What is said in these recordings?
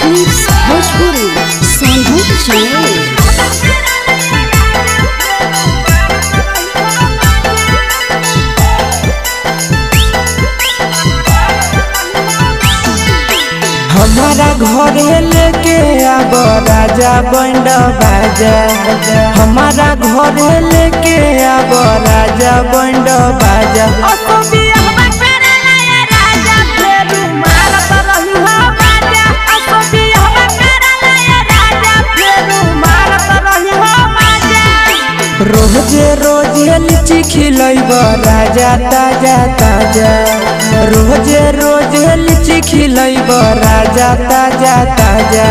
Films Bhojpuri Sonu channel. हमारा घरे लेके आब राजा बैंड बाजा, हमारा घरे लेके आब राजा बैंड बाजा। रोजे रोजे लीची खिलैब राजा ताजा ताजा, रोजे रोजे लीची खिलैब राजा ताजा ताजा।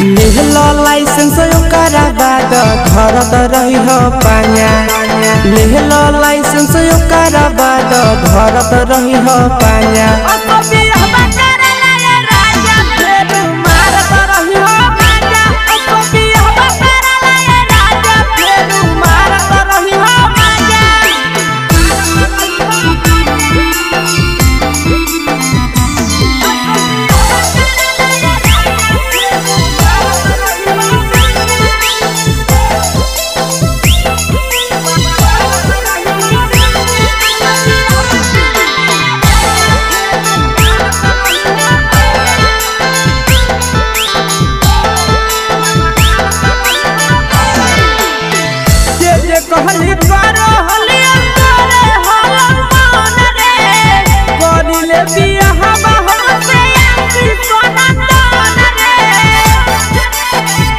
लेहलो लाइसेंस ओकरा बाद धरत रही हो पाया, लेहलो लाइसेंस ओकरा बाद धरत रही हो पाया। कहली करो हलिया करे हलन मान रे, करिले बियाह हमसे आखी सोना दान रे।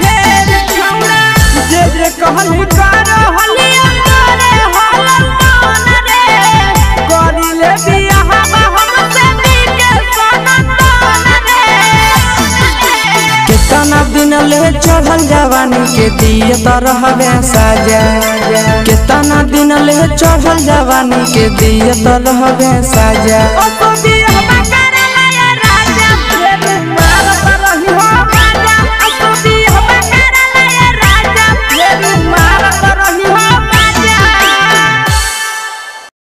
हे रे छौड़ा जे जे कहली करो हलिया करे हलन मान रे, करिले बियाह हमसे के सोना दान रे। कितना दिन ले चढ़ल जवानी के दिए तरहबे साजा, कितना दिन ले चढ़ल जवानी के दिए तरहबे साजा।